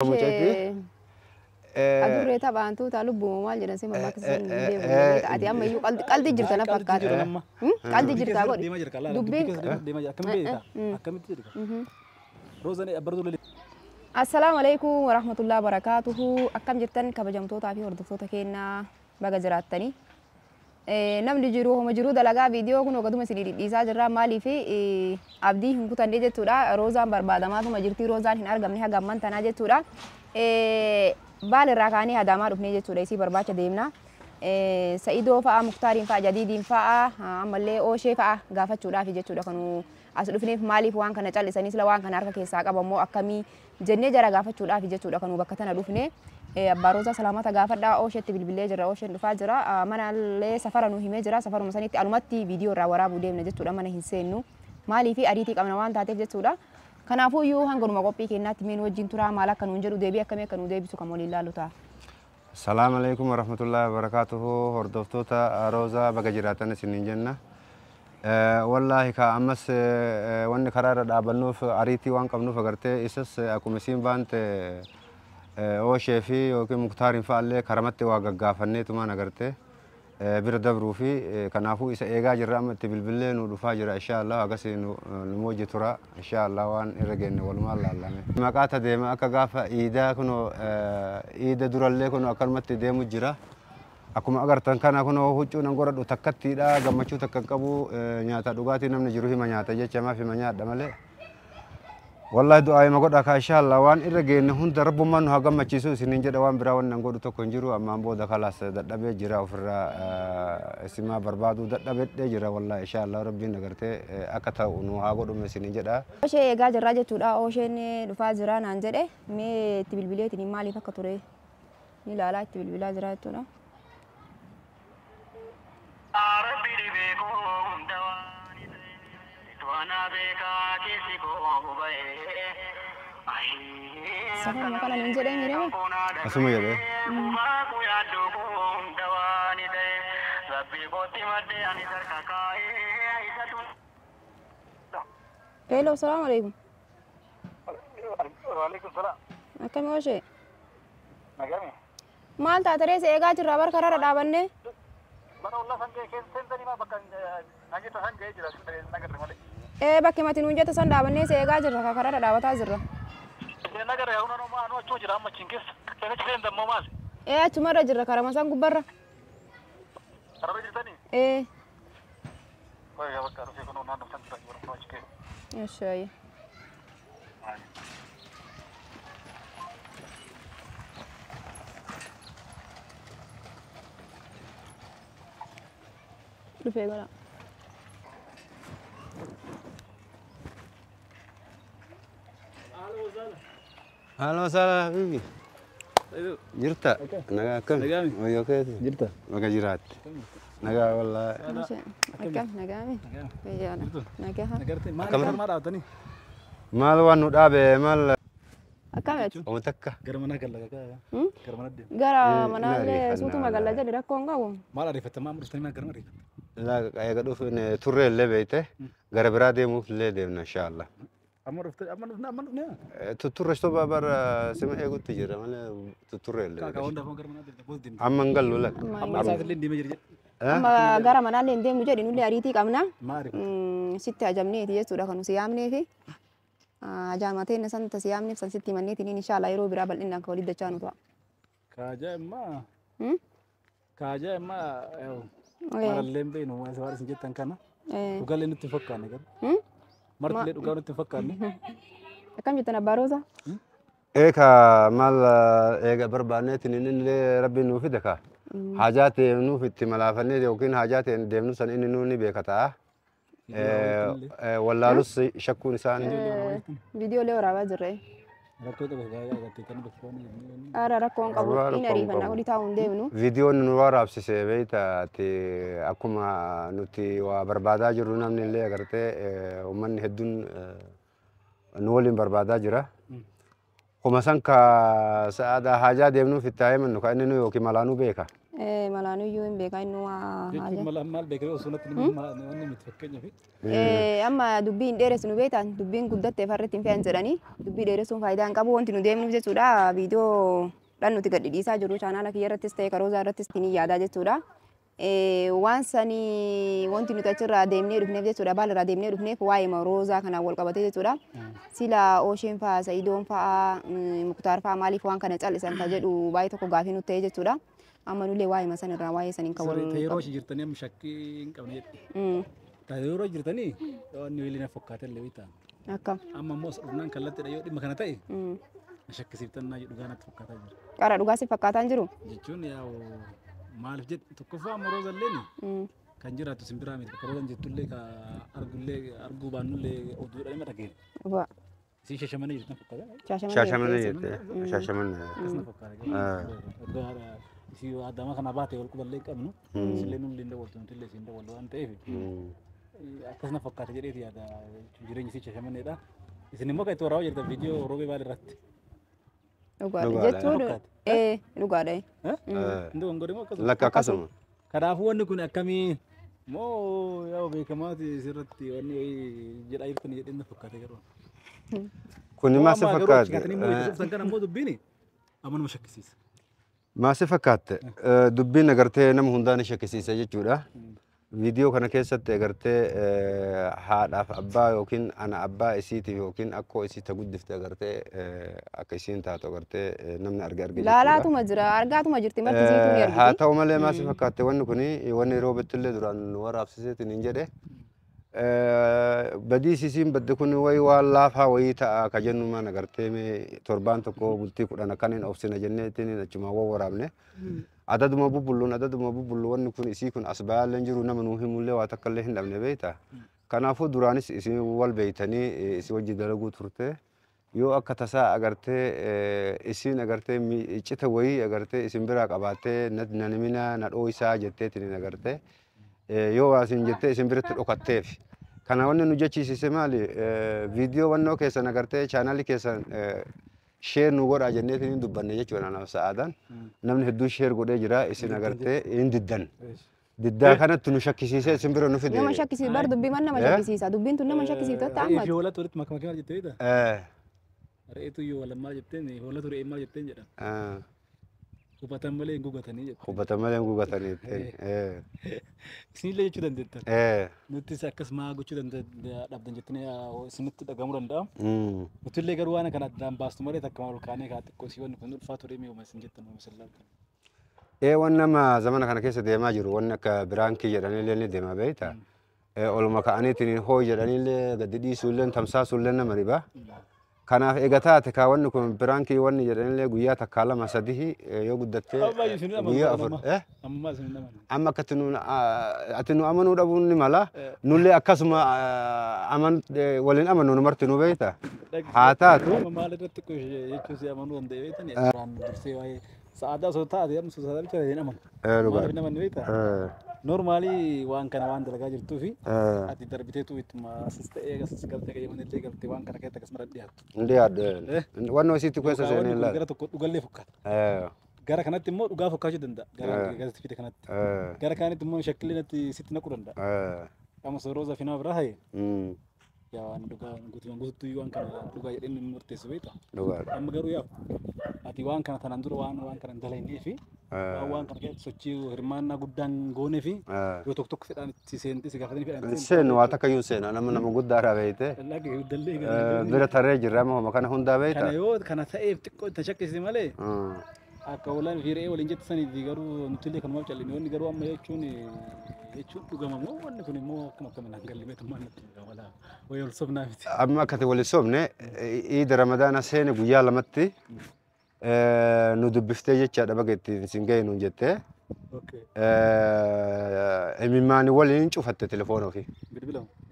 Mucaytii. Adurree taphaan tuutaa lubbuu maal jedhan si mammaa akkasii hin beeku. Ati amma iyyuu qalbii jirta na fakkaata. Qalbii jirtaa godhi. Dubbiin deemaa jira. Akkamitti beektaa? Akkamitti jedhu? Roozaan abbartuu lolii. Assalaamu alaikum warahmatullahi wabarakaatuhu. Akkam jirtan kabajamtootaa fi hordoftoota keenyaa baga jiraattanii. Namni jiru homa jiru dalagaa viidiyoo kun ogaduma isin dhidhiisaa jirra maaliif abdii hin kutanne jechuudha. Roozaan barbaadamaatuma jirti, roozaan hin argamne haga amman tanaa jechuudha. Baal irraa kaanee Adaamaa dhufnee jechuudha, isii barbaacha deemna. Sa'idoo fa'a, Muktaariin fa'a, Jadiidiin fa'a, ammallee Ooshee fa'a gaafachuudhaaf jechuudha kan as dhufneef. Maaliif waan kana callisanii, sila waan kana harka keessaa qabamoo akkamii jennee jara gaafachuudhaaf jechuudha kan bakka tana dhufne. Abbaa Roozaa salaamata gaafadhaa Oosheetti bilbilee jira, Oosheen dhufaa jira. Manallee safara nu himee jira, safaruma sanitti alumatti viidiyoo irraa waraabuu deemna jechuudha, mana hin seennu. Maaliif ariitii qabna waan taateef jechuudha. Kanaafuu iyyuu hanganuma qophii keenyaatti meen wajjin turaa, maal akka nuun jedhu, deebii akkamii akka nu deebisu kan waliin laalu ta'a. Salaam alaikum warahmatullahi wabarakatuhu. Hordoftoota Roozaa baga jiraatan isiniin jenna. Wallaahi ka ammas wanni karaa irra dhaabannuuf ariitii waan qabnuuf agartee isas akkuma isiin baante Ooshee fi yookiin Muktaariin fa'allee karamatti waa gaggaafanneetumaan agartee bira dabruu fi kanaafuu isa eegaa jirra. Amma itti bilbilee nu dhufaa jira, inshaallah agas nu wajji tura, inshaallah waan irra geenne walumaan laallame. Maqaa ta deema akka gaafa iidaa kunoo iida durallee kunoo akkanumatti deemu jira. Akkuma agartan kana kunoo huccuu nan godhadhu takkattiidha, gammachuu takka hin qabu, nyaata dhugaatii namni jiru hima nyaata jecha maaf hima nyaadha malee. Wallahi du'aa hima godha ka inshaallah waan irra geenne hunda rabbummaan nu haa gammachiisu isiniin jedha. Waan biraa waan nan godhu tokko hin jiru. Ammaan booda kalaas dadhabee jira, ofirraa isimaa barbaaduu dadhabedhee jira. Wallahi inshaallah rabbiin agartee akka ta'u nu haa godhume isiniin jedha. Ooshee eegaa jirraa jechuudha. Oosheen dhufaa jira naan jedhe. Mee itti bilbileetiin maaliif akka ture ni ilaalaa, itti bilbilaa jira jechuudha. Rabbi dhibee koo hunda waan to'annaa beekaa keessi koo buba'ee. Safaruma kana nuun jedhee miirema. Asuma jedhee. Gubaa koo yaaddoo koo hunda waan ta'e Rabbi kootti maddee ani sarka kaa'ee isatu. Hello, salaamu alaikum. Waalaikum salaam. Akkami Ooshee? Nagami. Maal taate reessa, eegaa jirra bar karaarra dhaabannee. Mana ollaa san ga'e keessa seentanii maa bakka nageessa san ga'ee jira nagarre malee. Ee, bakki mati nuun jette san dhaabannee si eegaa jirra, ka karaarra dhaabataa jirra. Isheen nagarre yaa hunoo maa anuu achuma jira amma achiin keessa. Keessa achi seentan moo maali? Ee, achumarra jirra, karama san gubbarra. Kararra jirtanii? Ee. Wayyaa bakka dhufee kunoo naannoo san jira jiru achi keessa. Ishaayi. Dhufee godha. Ahlan wasahlan habibi. Jirta? Nagaa akkami? Nagaami. Wayyoo keeti? Jirta. Baga jiraatte. Nagaa wallaahi. Akkam nagaami? Fayyaadha. Nagaa. Nagartee maal Akkam? maal dhaabatanii? Maal waan nu dhaabe maal? Akkam ati? Oma takka. Gara manaa galla gara mana deema. Gara Ni manaallee ariifannaa suutuma galla jedhi, rakkoon qabu. Maal ariifatta, maal dhuftanii, maal gara mana ariifatta? Laa eega dhufne turre illee beeyte gara biraa deemuuf illee deemna inshaallah. Amma dhuftee amma dhufne amma dhufne. Tutturre soba bara sima eegutti jira malee tutturre illee. Kaakaa hunda afaan gara manaa deemta booda deemta. Amma hin gallu lakka. Amma isaas illee deemee jira jedhe. Amma gara manaallee hin deemnu jedhi, nullee ariitii qabna. Maal ariifatta? Sitti ajamneeti jechuudha kan nu si yaamneefi. Ajaamatee san tasi yaamneef san sitti himanneetiin inshaallah yeroo biraa bal'inaan kan walitti dachaa nu ta'a. Kaajaa immaa kaajaa immaa marallee hin beeknu waan isin jettan kana. Dhugaallee nutti hin fakkaanne garuu. Martillee dhugaa nutti hin fakkaanne. Akkam jettan abbaa Roozaa? Ee ka maal eega barbaanneetiin inni illee rabbiin nuu fide ka. Haajaa ta'e nuuf itti malaafannee yookiin haajaa ta'e deemnu san inni nuu ni beeka ta'a. Wallaalus shakkuun isaan. Viidiyoolee waraabaa jirre. Rakkoo qabu agartee kan bakka waan Ara rakkoon qabu Arraa inni rakkoon ariifannaa qabu. olii taa'uu hin deemnu. Viidiyoon nu waraabsise beeyta ati akkuma nuti waa barbaadaa jirru namni illee agartee uummanni hedduun nu waliin barbaadaa jira. Kuma san ka sa'aadhaa haajaa deemnuuf itti haa himannu ka inni nu yookiin malaanuu beeka. Malaanuyyuu hin beekaa inni waa Jechuun malaan maal beekee osoo natti wanni miti fakkeenyaaf. Amma dubbii hin dheeressinu beektan dubbiin guddattee farritti hin fe'an jedhanii dubbii dheeressuun faayidaa hin qabu wanti nu deemnuuf jechuudha viidiyoo dhaan nuti gadi dhiisaa jirru chaanaala kiyya irrattis ta'e karoozaa irrattis ni yaadaa jechuudha. Waan sanii wanti nuti achirraa deemnee dhufneef jechuudha baala irraa deemnee dhufneef waa'ee roozaa kanaan wal qabatee jechuudha. Sila Oosheen fa'aa Sa'idoon fa'aa Muktaar fa'aa maaliif waan kana callisan ka jedhu baay'ee tokko gaafii nutti ta'e jechuudha. Amma nullee waa'ee sanirraa waa'ee saniin kan wal Yeroo ishee jirtanii amma shakkii hin qabne jedhe. Yeroo jirtanii wanni waliin na fakkaate illee beektaa. Akkam. Amma immoo as dhufnaan kallattiidha yoo dhimma kana ta'e na shakkisiiftan naa dhugaa natti fakkaataa jira. Qara dhugaa si fakkaataa hin jiru? Jechuun yaa'u maaliif jedhe tokkoffaa amma rooza illeen kan jiraattu simbiraa miti bakka roozan jettullee ka argullee arguu baannullee oduudha dhimma dhageenya. Dhugaa. Isin shashamanii jirtu na fakkaata. Shaashamanii jette. Shaashamanii. Akkas na fakkaata. Dhugaadha. Isii adama kana baate wal quballee qabnu isillee nullee hin dawwaltu nutillee isin dawwallu waan ta'eef akkas na fakkaata jedheeti yaada jireenya isii shashamanneedha. Isin immoo kan itti waraabaa jirtan viidiyoo roobee baal irratti. Dhugaadha jechuun dhugaadha. Inni gongorii moo akkasuma? Lakka akkasuma. Kanaafuu wanni kun akkamii moo yaa beekamaati sirratti wanni jedhaa jirtan jedheen na fakkaate garuu. Kuni maal si fakkaate? Kan kana immoo dubbiin amma nama shakkisiisa. Maal si fakkaatte? Dubbiin agartee nama hundaa ni shakkisiisa jechuudha. Viidiyoo kana keessatti agartee haadhaaf abbaa yookiin ana abbaa isiitiif yookiin akkoo isii ta guddifte agartee akka isiin taatu agartee namni arge arge jechuudha. Laalaatuma jira argaatuma jirti marti isiitu ni argiti. Haa ta'u malee maal si fakkaatte wanni kuni wanni roobettillee duraan nu waraabsiseetiin hin jedhe. Badii isiin badde kun wayi waan laafaa wayii ta'a ka jennu maan agartee mee torbaan tokko bultii 10 akkaniin obsina jenneetiin achumaan waan waraabne. Adaduma bubbulluun adaduma bubbullu wanni kun isii kun as bayaallee jiru nama nuu himullee waa takka illee hin dhabne beekta. Kanaafuu duraanis isin wal beeytanii isii wajji dalaguu turte. Yoo akka tasaa agartee isiin agartee iccita wayii agartee isin biraa qabaattee na nimina na dhooysaa jetteetiin agartee yoo isin jettee isin biratti dhokatteef. Kana wanni nu jechiisise maali viidiyoo wannoo keessan agartee chaanaalii keessan sheer nu godhaa jenneetiin dubbanne jechuudha anaaf sa'aadhaan. Namni hedduun sheer godhee jira isin agartee hin diddan. Diddaa kanatti nu shakkisiisee isin bira nu fide. Nama shakkisiisa bar dubbii man nama shakkisiisa dubbiin tun nama shakkisiiftu ta'an Re'ee fi hoolatu walitti makamee maal jettee beektaa? Re'eetu yoo walammaa jetteen hoolatu re'ee maal jetteen jedha. Hubatan malee hin gugatanii jette. Hubatan malee hin gugatanii jette. Isinillee jechuu dandeettan. Nuttis akkas maa gochuu dhabdan jettanii isinitti dhagahamuu danda'a. Nutillee garuu waan kana addaan baastu malee takka ol kaanee kaa xiqqoo isii wanni kun ulfaatu deemee yooma isin jettan yooma isin laaltan. Waan nama zamana kana keessa deemaa jiru wanni akka biraankii jedhanillee ni deema beektaa. Oluma ka'aniitiin hoo jedhanillee gadi dhiisuullee tamsaasuullee nama dhiba. Kanaaf eega taate kaa wanni kun biraankii wanni jedhanillee guyyaa takkaa 2 3 yoo guddattee guyyaa 4 amma akka ati nu amanuu dhabuun ni mala nullee akkasuma waliin amannu nu marti nu beekta haa taatu. Maal irratti jechuun si amanuu danda'e beektani duraan dursee waa'ee sa'aadaa osoo taate amma sa'aadaa bicha hin amanu. Maaliif hin amanne beektaa? Normaalii waan kana waan dalagaa jirtuu fi ati darbiteetu ittuma asis ta'ee asis galtee qayyamanii illee galtee waan kana keessatti akkasuma dhiyaattu. Hin dhiyaadhu. Wannoo isiitti keessa seenee ilaala. Gara tokko dhugallee fakkaata. Gara kanatti immoo dhugaa fakkaachuu danda'a. Gara gaazexii fide kanatti. Gara kaanitti immoo shakkillee natti sitti naquu danda'a. Amma soorooza fi nama biraa haye. Yaa waan dhugaa guutumaan guututti waan kana dhugaa jedheen inni murteessu beektaa. Dhugaadha. Amma garuu yaa ati waan kana tanaan dura waan kana hin dalagnee fi waan kana keessatti sochii hirmaannaa guddaan goonee fi yoo tokko tokko fedhaan itti seentee si gaafatanii fedhaan itti Seenu waa takka iyyuu seena nama nama guddaadha beekte. Bira tarree jirra amma homa kana hundaa beekta. Kana yoo kana ta'eef xiqqoo itti shakkisiise malee akka hoolaan fi re'ee waliin jette saniiti garuu nuti illee kanumaaf calline wanni garuu amma jechuun dhugama moo wanni kun immoo akkuma akkamiin hangalli beektummaan natti walaa wayii ol sobnaa miti. Amma akka wali sobne iida ramadaana seene guyyaa 2tti nu dubbiftee jechaadha baga ittiin isin ga'e nuun jettee. Imimmaani waliin cufatte telefoona ofii.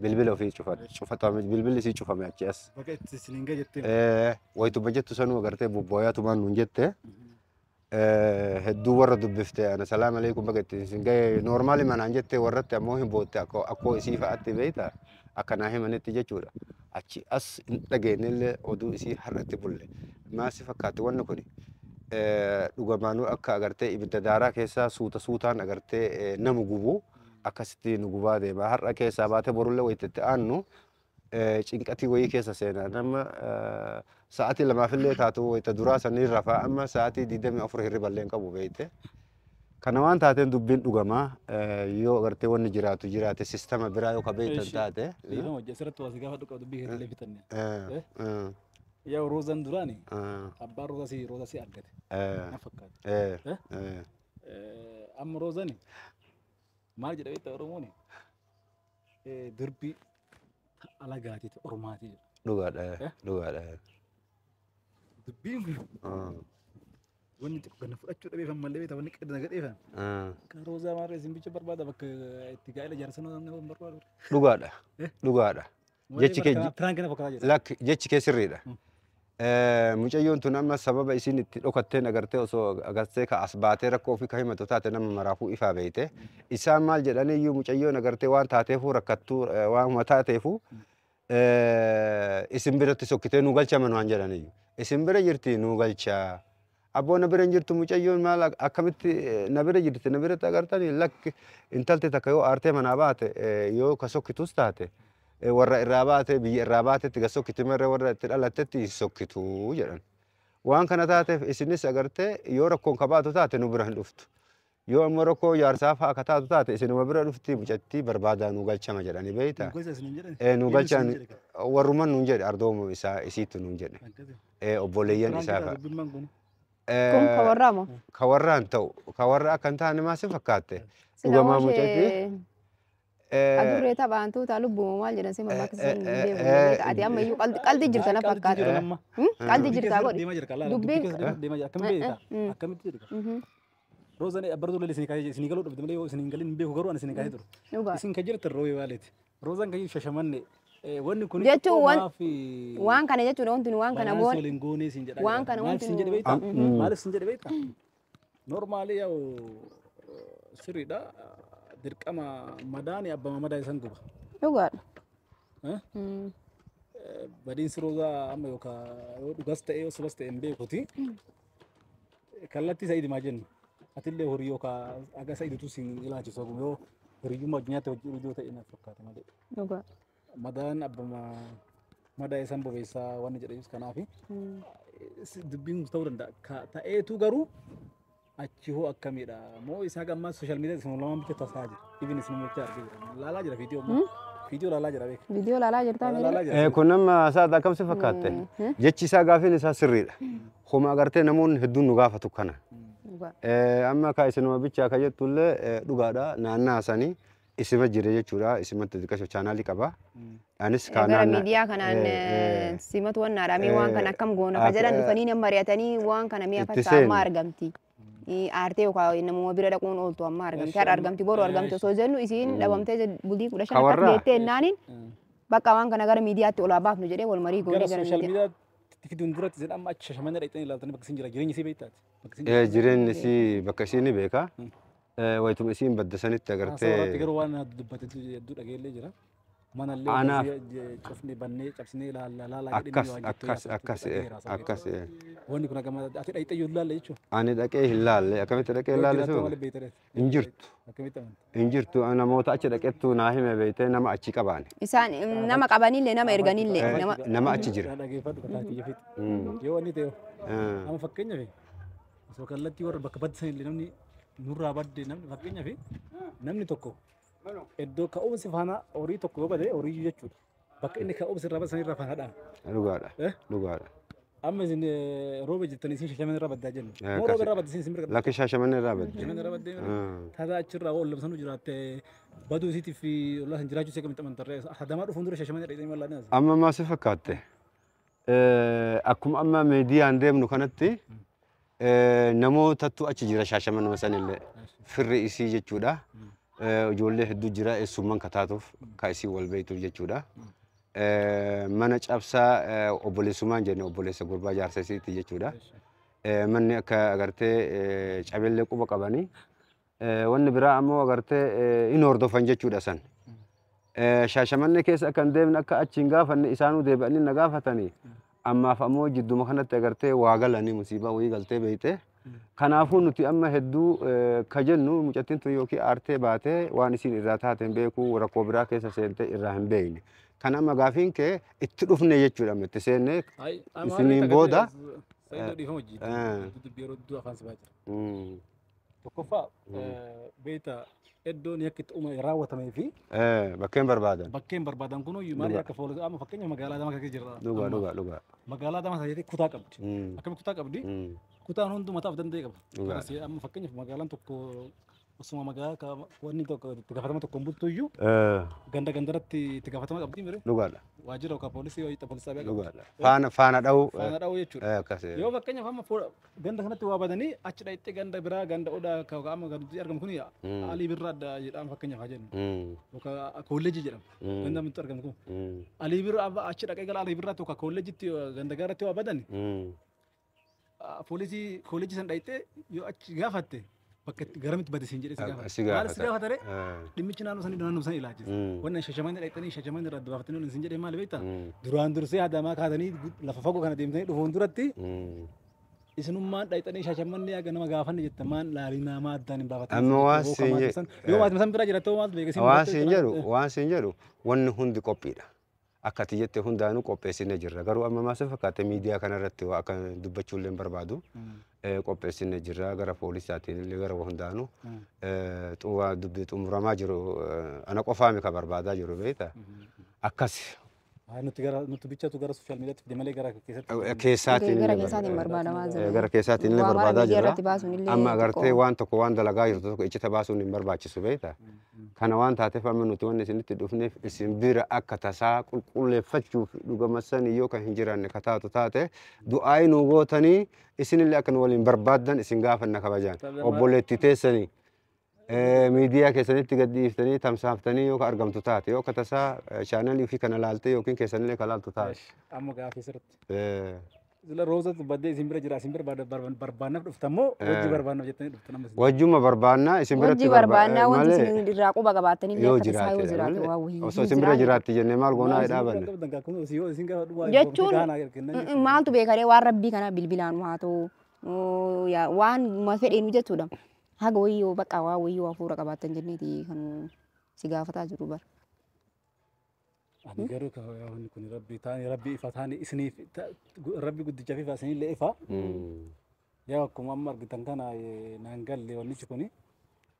Bilbila ofii cufatame bilbilli isii cufame achi as. Baga itti isin ga'e jettee. Wayituma jettu sanuu agartee bobbooyaatumaan nuun jette. Hedduu warra dubbifte ana salaam alaikum baga ittiin isin ga'e noormaali manaan jette warratti ammoo hin bootte akkoo isii fa'aatti beekta akkanaa himanitti jechuudha. Achi as hin dhageenyellee oduu isii har'atti bulle. Maal si fakkaate wanni kuni Dhugamaanuu akka agartee ibidda daaraa keessaa suuta suutaan agartee nama gubu akkasitti nu gubaa deema. Har'a keessaa baatee borullee wayita itti aannu cinqatii wayii keessa seenaa. Nama sa'aatii lamaafillee taatu wayita duraa sanii rafaa amma sa'aatii 24 hirriballee hin qabu beeyte. Kana waan taateen dubbiin dhugamaa yoo agartee wanni jiraatu jiraate sistama biraa yoo ka beeytan taate. Dhiifama hojii asirratti waa si gaafadhu qaba dubbii keetillee fixanne. Yaa Roozaan duraani abbaan Roozaa si Roozaa si argate. Na fakkaata. Amma Roozaan maal jedha beektaa Oromoon durbi alagaatiiti Oromaatii jedha. Dhugaadha. Dhugaadha. Dubbiin kun wanni xiqqoo kana fudhachuu dhabeefan malee beektaa wanni qidna gadheefan. Kan Roozaa maal isin bicha barbaada bakka itti gaa'ela ijaarsan namni hin barbaadu. Dhugaadha. Dhugaadha. Jechi kee Piraan kana fakkaata jira. Lakki jechi kee sirriidha. Mucayyoon tun amma sababa isiin itti dhokatteen agartee osoo agartee ka as baatee rakkoo ofii ka himatu taate nama maraafuu ifaa beeyte. Isaan maal jedhaniyyuu mucayyoon agartee waan taateefuu rakkattuu waan taateefuu isin biratti sokkitee nu galchaman waan jedhaniyyuu. Isin bira jirti nu galchaa. Abboo na bira hin jirtu mucayyoon maal akkamitti na bira jirti na biratti agartanii lakki intalti takka yoo aartee manaa baate yoo ka sokkitus taate warra irraa baate biyya irraa baatetti ga sokkiti marre warra itti dhalattetti hin sokkitu jedhan. Waan kana taateef isinis agartee yoo rakkoon ka baatu taate nu bira hin dhuftu. Yoo ammoo rakkoo jaarsaa fa'aa ka taatu taate isinuma bira dhufti mucattii barbaadaa nu galchama jedhanii beeyta. Nu galchan warruman nuun jedhe ardooma isaa isiitti nuun jedhe. Obboleeyyan isaa fa'a. Kun ka warraa moo? Ka warraa hin ta'u. Ka warraa akka hin taane maal si fakkaatte? Dhugamaa mucattii. Adurree taphaan tuutaa lubbuma maal jedhan si mammaa akkasii hin beeku. Ati amma iyyuu qalbii jirta na fakkaata. Qalbii jirtaa godhi. Dubbiin akkamitti jedhu. Roozaan abbar duula isin kaayee isin galuu dhabde malee yoo isin hin galin hin beeku garuu ani isin kaayee ture. Isin kan jirtan roobe baaleeti. Roozaan kan Shashamanne wanni kun Jechuun waan kana jechuudha wanti nu waan kana goone. Waliin goonee isin jedha. Waan kana wanti nu. Maaliif isin jedhe beektaa? Normaalii yaa'u sirriidha. Dirqama madaani abbama madaa isan guba. Dhugaadha. Badiinsi Roozaa amma yookaan yoo dhugas ta'e yoo sobas ta'e hin beekuti. Kallattii Sa'iid maa jennu. Atillee horii yookaan aga Sa'iiditu siin ilaalchisu yoo hiriyyummaa addunyaatti hojii hojii ta'e naaf fakkaata malee. Dhugaadha. Madaan abbama madaa isan bobeessaa waan jedhanis kanaafi. Dubbiin ta'uu danda'a. Ta'eetu garuu achi hoo akkamidha? Moo isaa gammaa sooshaal miidiyaa isin lamaan bicha tasaa jira. Ibin isin mul'achaa argee jira. Laalaa jira viidiyoo ammoo. Viidiyoo laalaa jira beeka. Viidiyoo laalaa jirtaa miidiyoo? Kun amma saada akkam si fakkaatte? Jechi isaa gaafiin isaa sirriidha. Homa agartee namoonni hedduun nu gaafatu kana. Amma ka isinuma bichaa ka jettullee dhugaadha naannaa sanii isima jira jechuudha. Isimatti xiqqasho chaanaalii qaba. Anis ka gara miidiyaa kanaan simatu wannaadha. Mee waan kana akkam goona ka jedhan dhufanii nama mari'atanii waan kana mi'a facaa amma argamti. Aartee yookaan namuma bira dhaquun ooltu amma argamti. Har'a argamti boru argamti osoo jennu isiin dhabamtee bultii 15 akka deettee jennaaniin bakka waan kana gara miidiyaatti olaa baafnu jedhee wal marii goonee gara miidiyaa. Gara fiduun duratti isin amma achi Shashamannee dhaqxanii ilaaltanii bakka isin jira jireenyi isii beektaati. Jireenyi isii bakka isii ni beeka. Wayituma isiin badda sanitti agartee. Garuu waan dubbate hedduu dhageellee jira. Manallee cufnee bannee cabsinee laalaa Akkas akkas akkas akkas. Wanni kun akkam ati dhaqxee yoo laalle jechuudha. Ani dhaqee hin laalle akkamitti dhaqee hin laalle sun hin jirtu. Hin jirtu namoota achi dhaqettu naa hime beektee nama achi qabaane. Isaan nama qabanillee nama erganillee nama achi jira. Dhageeffadhu kataa kiyya fiixi. Yoo wanni ta'e amma fakkeenyaaf osoo kallattii warra bakka baddisanillee namni nurraa badde namni fakkeenyaaf namni tokko iddoo ka'umsi faana horii tokko yoo bade horii jechuudha. Bakka inni ka'umsi irraa badde sanirraa faana dha'a. Dhugaadha. Dhugaadha. Amma isin rooba jettanii isin Shashamannee irraa baddaa jennu. Moo rooba irraa badde isin bira Lakki Shashamannee irraa badde. Shashamannee irraa badde. Taataa achirraa oo lamsanuu jiraatte baduu isiitiif fi ollaa san jiraachuu isee akkamitti amantarree hadamaa dhufuun dura Shashamannee dhaqxanii maal laannee. Amma maal si fakkaatte? Akkuma amma miidiyaan deemnu kanatti namootatu achi jira Shashamannuma sanillee firri isii jechuudha. Ijoollee hedduu jira eessummaan ka taatuuf ka isii wal beektuuf jechuudha. Mana cabsaa obboleessumaan jenne obboleessa gurbaa jaarsa isiitti jechuudha. Manni akka agartee cabellee quba qabanii wanni biraa ammoo agartee hin hordofan jechuudha san. Shashamannee keessa akka hin deemne akka achi hin gaafanne isaanuu deebi'anii na gaafatanii Ammaaf ammoo jidduma kanatti agartee waa galanii musiibaa wayii galtee beeyte. Kanaafuu nuti amma hedduu ka jennu mucattiin tun yookiin aartee baatee waan isiin irraa taate hin beeku, rakkoo biraa keessa seentee irraa hin beekne. Kan amma gaafiin kee itti dhufne jechuudha, amma itti seenne isiniin booda. Saayidoo, dhiifama hojii. Dubbii yeroo hedduu afaan sibaa jira. Tokkoffaa, beekta, iddoon yakki itti uumame raawwatamee fi bakkeen barbaadan. Bakkeen barbaadan kun maali akka poolisii amma fakkeenya magaalaa Adaamaa keessa jirra. Dhugaa, dhugaa, dhugaa. Magaalaa Adaamaa tajaajila kutaa qabdi. Akkamitti kutaa qabdi? Kutaan hunduu mataa of danda'e qaba. Amma fakkeenyaaf magaalaan tokko osuma magaalaa wanni tokko itti gaafatama tokko hin bultu iyyuu ganda gandaratti itti gaafatama qabdi mire. Dhugaadha. Waajjira yookaan poolisii wayii poolisii xaabiyaa qabdi. Dhugaadha. Faana faana dha'uu. Faana dha'uu jechuudha. Akkasii. Yoo fakkeenyaaf amma ganda kanatti waa badanii achi dhaqxee ganda biraa, ganda Odaa amma gandi argamu kun Alii Birraa adda jedhama fakkeenyaaf haa jennu. Yookaan kolleejjii jedhama. Ganda nutti argamu kun. Alii Birraa achi dhaqee gara Alii Birraatti yookaan kolleejjiitti ganda gaaratti waa badani. Poolisii kolleejjii sana dhaqxee yoo achi gaafatte, bakka itti garamitti bade siin jedhee si gaafata. Si Maal si gaafata. gaafata ree? Dhimmichi naannoo sanii naannoo sanii ilaalchisa. Wanni Shashamanii dhaqxanii Shashamanii irraa adda baafatanii siin jedhee maali beektaa? Duraan dursee Adaamaa kaatanii lafa fagoo kana deemtanii dhufuun duratti isinummaan dhaqxanii Shashamanii haga nama gaafanne jette maan laalinaa maa addaan hin baafatan. Amma waan siin Yoo maatii san bira jiraate maaltu beeka? Waan siin jedhu wanni hundi qophiidha. Akka ati jette hundaanuu qopheessinee jirra. Garuu amma maal si fakkaate, miidiyaa kanarratti waa akka dubbachuu illee hin barbaadu. Qopheessinee jirra gara poolisaatiin illee gara hundaanuu. Waa dubbii xumuramaa jiru, ana qofaami ka barbaadaa jiru, beektaa. Akkas. Nuti gara nuti bichatu gara social mediatti fide malee gara keessatti. Keessaatiin Gara illee keessaatiin barbaadamaa jira. Gara keessaatiin illee Waa mara barbaadaa miidiyaa jirra. irratti baasuun illee Amma agartee xiqqoo. waan tokko waan dalagaa jirtu tokko iccita baasuun hin barbaachisu, beektaa. Kana waan taateef amma nuti wanni isinitti dhufneef isin bira akka tasaa qulqulleeffachuuf, dhugama sanii yoo kan hin jiraanne ka taatu taate du'aayi nuu gootanii isinillee akka nu waliin barbaaddan isin gaafanna kabajaan. Obboleettii teessanii miidiyaa keessanitti gad dhiiftanii tamsaaftanii yoo ka argamtu taate, yoo akka tasaa chaanalii ofii kana laaltee yookiin keessanillee ka laaltu taate. Amma gaafii sirriitti. Sila Roozatu baddee isin bira jira, isin bira barbaannaaf dhuftammoo hojii barbaannaaf jettanii dhuftan amma isin? Wajjuma barbaannaa isin biratti. Hojii barbaannaa, wanti malee isin irraa quba qabaatanii yoo akka tasaa yoo jiraate jiraate malee waa wayii osoo hin isin bira jiraanne. jiraatti jennee maal goonaa dhaabanne. Jechuun maaltu beekaree, waan rabbii kana bilbilaan haa ta'u waan fedheenu jechuudha. Haga wayii yoo bakka waa wayii yoo hafuura qabaattan jenneeti kan si gaafataa jiru bara. Ani garuu wanni kun rabbi taani rabbi ifa taani isiniif rabbi guddichaaf ifa, isinillee ifa. Yaa akkuma amma argitan kana naan galle wannichi kuni.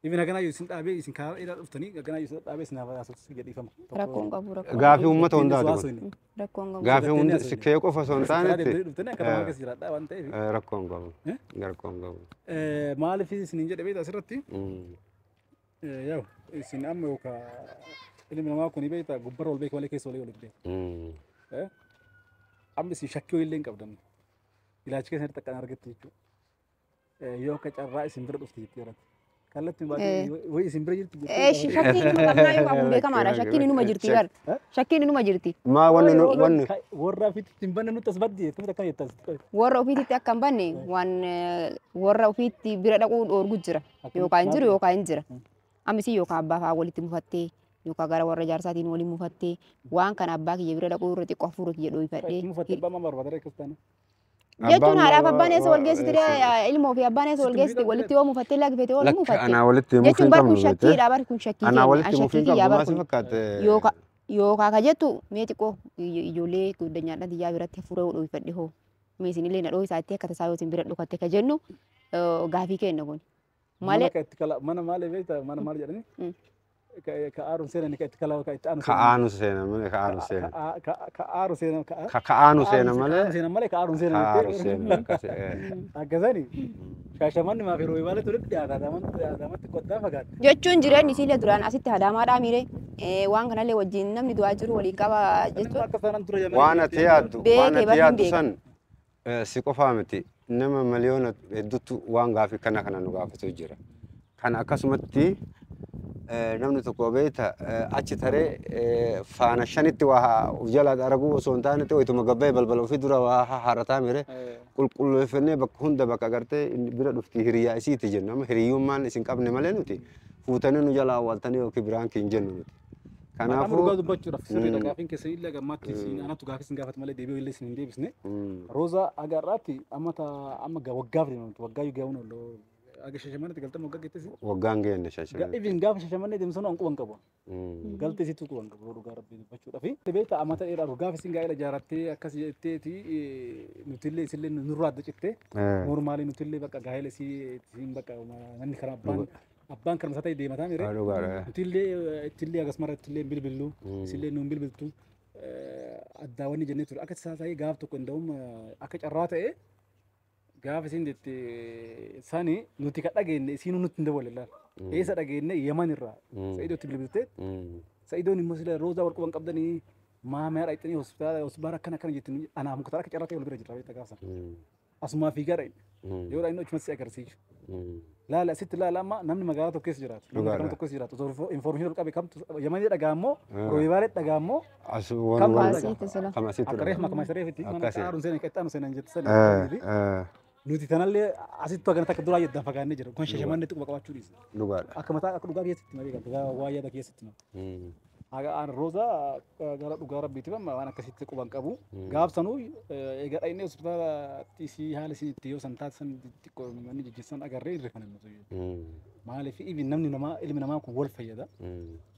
Ibin haganaa isin dhaabee isin karaa dheeraa dhuftanii haganaa isin dhaabee isin haasofsiisuu jedhiifama. Rakkoon qabu, rakkoon Gaafii uummata hundaati kun. Rakkoon qabu. Gaafii hundi si kee qofa osoo hin Karaa taanetti deemtanii dhuftanii akka namaa keessa jiraadhaa waan ta'eef. Rakkoon qabu. Rakkoon qabu. Maaliif isiniin jedhe beektaa asirratti? Yaa isin amma yookaan ilmi namaa kun beektaa gubbarra ol beeka malee keessa olii ol hin beeku. Amma isin shakkii illee hin qabdan. Ilaalcha keessanitti akkan argattu jechuudha. Yoo akka carraa isin bira dhufte jettee irratti. Kallattiin baatee wayi isin bira jirti jettee. Shakkiin inuma qabnaa yoo qabu beekamaadha. Shakkiin inuma jirti bar. Shakkiin inuma jirti. Maa wanni nu wanni Warra ofiitti hin banne nutti as baddi akkamitti akkana jettan sitti qabe. Warra ofiitti akka hin banne waan warra ofiitti bira dhaquu dhoorgu jira. Yookaan hin jiru yookaan hin jira. Ammisii yookaan abbaa fa'aa walitti mufattee yookaan gara warra jaarsaatiin waliin mufattee waan kana abbaa kiyya bira dhaquu irra xiqqoo hafuura kiyya dhooyfadhee. Itti mufattee abbaa maal barbaada akkas taane? Jechuun haadhaaf abbaan eessa wal geessiti ree, ilmoo fi abbaan eessa wal geessiti, walitti yoo mufattee lagfete yoo Lakka mufatte. anaa walitti himuuf Jechuun hin bar kun qabnu beekte. shakkiidha, bar kun shakkii Anaa keenya. walitti An himuuf shakkii hin kiyyaa qabnu bar maal si kun. fakkaate? Yookaan ka jettu mee xiqqoo ijoollee guddinyaadhaan xiyyaa biratti hafuura yoo dhooyfadhe hoo. Mee isinillee na dhooysaatti akka tasaa yoo isin bira dhukatte ka jennu gaafii kenna kun. Mana Malee ka itti kala mana maali beektaa, mana maal jedhani? Ka aaruun seenani ka itti kala ka itti aanu Ka aanu seena malee ka aanu seena. Ka aaru seena ka Ka ka aanu seena malee seena malee ka aaruun seena. Ka aaru seena akkas. Akkasani Shaashamanni maaf yeroo baaletti walitti dhiyaata, Adaamatti qottaa fagaata. Jechuun jireenyi isiillee duraan asitti Adaamaadhaa miire waan kanallee wajjin namni du'aa jiru waliin qaba jechuun. Akka sanaan dura jamanii Waan ati yaaddu Beekee waan ati bar hin yaaddu beeka. san si qofaa miti, nama miliyoona hedduutu waan gaafii kana kana nu gaafatu jira. Kana akkasumatti namni tokko beekta achi taree faana shanitti waa of jalaa arguu osoo hin taanetti wayituma gabbee balbala ofii dura waa harataa mire qulqulleeffannee bakka hunda bakka agartee inni bira dhufti hiriyaa isiiti jennu, amma hiriyyummaan isin qabne malee nuti fuutanii nu jalaa awwaaltanii yookiin biraan hin jennu nuti. Kanaafuu dhugaa dubbachuudhaaf sirriidha gaafiin keessan illee gammaatti siin anatu gaafii sin gaafate malee deebi'uu illee sin hin deebisne. Roozaa aga irraatti amma amma waggaaf deemamtu waggaa yoo gahuun ooluu aga Shashamannee galtama waggaa geettisi. Waggaan geenne Shashamannee. Even gaafa Shashamannee deemsan an quban qabu. Galtee situ quban qabu dhugaa rabbii dubbachuudhaaf. Beektaa amata dheeraa gaafa isin gaa'ela ijaarrattee akkas jetteeti nutillee isillee nurraa adda cittee normaalii nutillee bakka gaa'ela isiin bakka namni karaa abbaan abbaan kan masataa deemataa mire. Nutillee ittillee akkasuma ittillee bilbillu isillee nuun bilbiltu addaawwanni jennee ture akka isaa ta'ee gaaf tokko nda'um akka carraa ta'ee gaafa isin jette sani nuti ka dhageenye isiinuu nutti hin daballe laal. Eessa dhageenye Yaman irraa Sa'iidootti bilbiltee Sa'iidoon immoo sila Roozaa wal quban qabdanii maamaya dhaqxanii hospitaala hospitaala akkana akkana jettin anaaf Muktaar akka carraa ta'e wal bira jirra beektaa gaafa sana. Asumaa fiigaa dhaqne. Yoo dhaqne achumatti si agarsiisu. Laala asitti laala amma namni magaalaa tokko keessa jiraatu. Namni magaalaa tokko keessa jiraatu. Osoo information ol qabe kamtu Yamanii dhagaa immoo Rooyibaalee dhagaa immoo kam asitti akka reef makama reefitti mana xaaruun seenan kan itti seenan jette sani. Nuti tanallee asitti hagana takka duraa jedhan fagaannee jira. Kun Shashamannee quba qabaachuu dhiisna. Dhugaadha. Akka mataa akka dhugaa keessatti malee dhugaa waa yaada keessatti malee. Haga aan Roozaa gara dhugaa rabbiitiif amma waan akkasitti quban qabu. Gaaf sanuu egaa dhaqnee hospitaalaatti isii haala isin itti yoo san taasisan xiqqoo manni jijjiirsan agarree irreeffanne nuti. Maaliif ibin namni namaa ilmi namaa kun wal fayyada.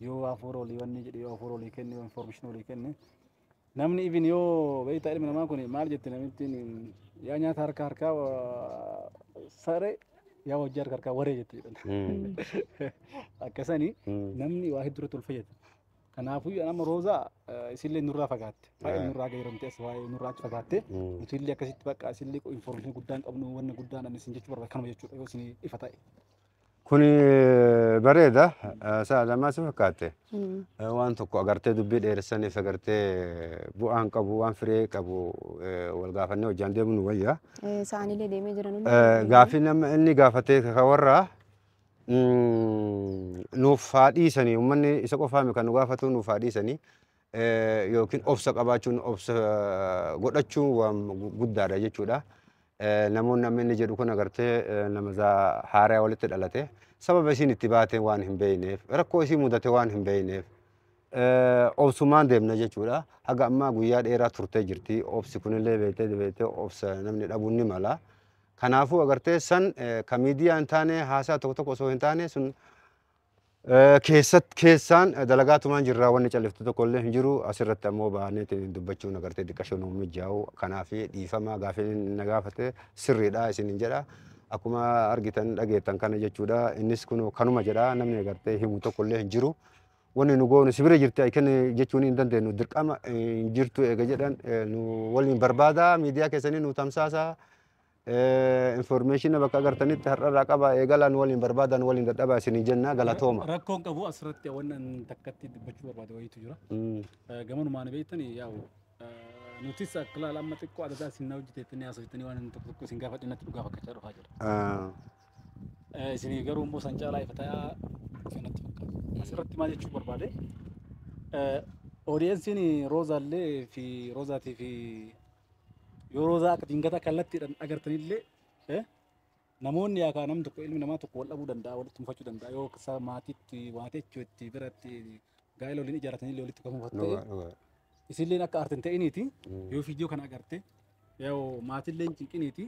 Yoo hafuura olii wanni jedhe yoo hafuura olii kenne yoo information olii kenne. Namni ibin yoo beektaa ilmi namaa kun maal jette namittiin yaa nyaata harka harkaa saree yaa hojii harka harkaa waree jette jedhan. Akkasanii namni waa hedduurratti wal fayyada. Kanaafuu amma Roozaa isillee nurraa fagaatte. Baay'ee nurraa gayyaramte as waa'ee nurraa achi fagaatte. Nuti illee akkasitti bakka isillee information guddaan qabnu wanni guddaan ani isin jechuu barbaada kanuma jechuudha yoo isin ifa ta'e. Kuni bareeda sa'a lamaa si fakkaatte. Waan tokko agartee dubbii dheeressaniif agartee bu'aan qabu waan firee qabu wal gaafannee hojjaan deemnu wayya. Isaanillee deemee jiran. Gaaffii nama inni gaafatee warra nuuf haa dhiisanii uummanni isa qofaami kan nu gaafatu nuuf haa dhiisanii yookiin obsa qabaachuun obsa godhachuun waan guddaadha jechuudha. Namoonni amma inni jedhu kun agartee nama haaraa walitti dhalate sababa isiin itti baate waan hin beekneef rakkoo isii mudate waan hin beekneef obsumaan deemna jechuudha. Haga ammaa guyyaa dheeraa turtee jirti. Obsi kunillee beektee beektee obsa namni dhabuun ni mala. Kanaafuu agartee san ka miidiyaa hin taane haasaa tokko tokko osoo hin taane sun keessaan dalagaatumaan jirraa wanni calliftu tokko illee hin jiru asirratti ammoo baanee dubbachuun agartee xiqqashoo nu mijaa'u kanaaf dhiifama gaafii na gaafate sirriidha isiniin jedha. Akkuma argitan dhageettan kana jechuudha innis kun kanuma jedha namni agartee himu tokko illee hin jiru. Wanni nu goonu si bira jirti aykan jechuun hin dandeenyu dirqama hin jirtu eega jedhan nu waliin barbaada miidiyaa keessanii nu tamsaasa. Information bakka agartanitti har'arraa qaba eegalaan waliin barbaadan waliin dadhabaa isinii jenna galatooma. Rakkoon qabu asirratti waan takkatti dubbachuu barbaade wayiitu jira. Gamanumaan beektan yaa'u nutis akka laala amma xiqqoo adda addaa isin hojjeteettanii haasofitanii waan tokko tokko isin gaafa dhinnatti dhugaa fakkachaa dhufaa jira. Isinii garuu immoo san caalaa ifa ta'aa dhufe natti fakkaata. Asirratti maal jechuu barbaade oodiyensiin Roozaallee fi Roozaatii fi yoo Roozaa akka dingata kallattiidhaan agartanillee namoonni yaakaa namni tokko ilmi namaa tokko wal dhabuu danda'a walitti mufachuu danda'a yoo akka maatiitti maatii jechuutti biratti gaa'ela waliin ijaarratanillee walitti kan mufatu ta'e isilleen akka aartin ta'iniiti yoo viidiyoo kana agarte yoo maatillee hin cinqiniiti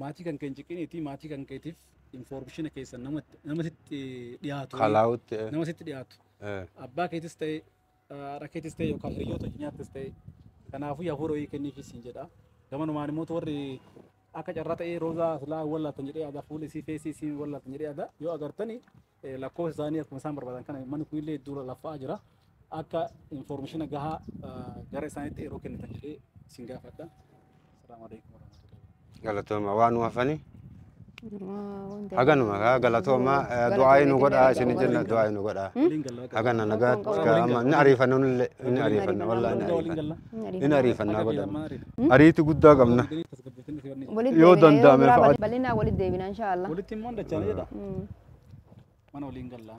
maatii kan kee hin cinqiniiti maatii kan keetiif information keessan namatti dhiyaatu namatti dhiyaatu abbaa keetis ta'e haadha keetis ta'e yookaan hiriyoota nyaattis ta'e kanaafuu hafuura wayii kenniifis hin jedha. Gamanumaan immoo warri akka carraa ta'ee Roozaa silaa wallaatan jedhee yaada fuula isii feesii isii wallaatan jedhee yaada yoo agartani lakkoofsa isaanii akkuma isaan barbaadan kana manni kunillee hedduu laffa'aa jira. Akka information gahaa gara isaaniitti yeroo kennitan jedhee isin gaafadha. Salaamu alaikum warahmatullahi. Galatooma waan nu hafanii. Haganuma galatooma du'aa nu godhaa isin jenna du'aa nu godhaa. Hagana nagaa amma inni ariifanna nullee inni ariifanna wallahi inni ariifanna. Inni ariifannaa godhama. Ariitii guddaa qabna. Yoo danda'ame bal'inaa walitti deebina inshaallah. Walitti immoo dachaan jedha. Mana waliin galla.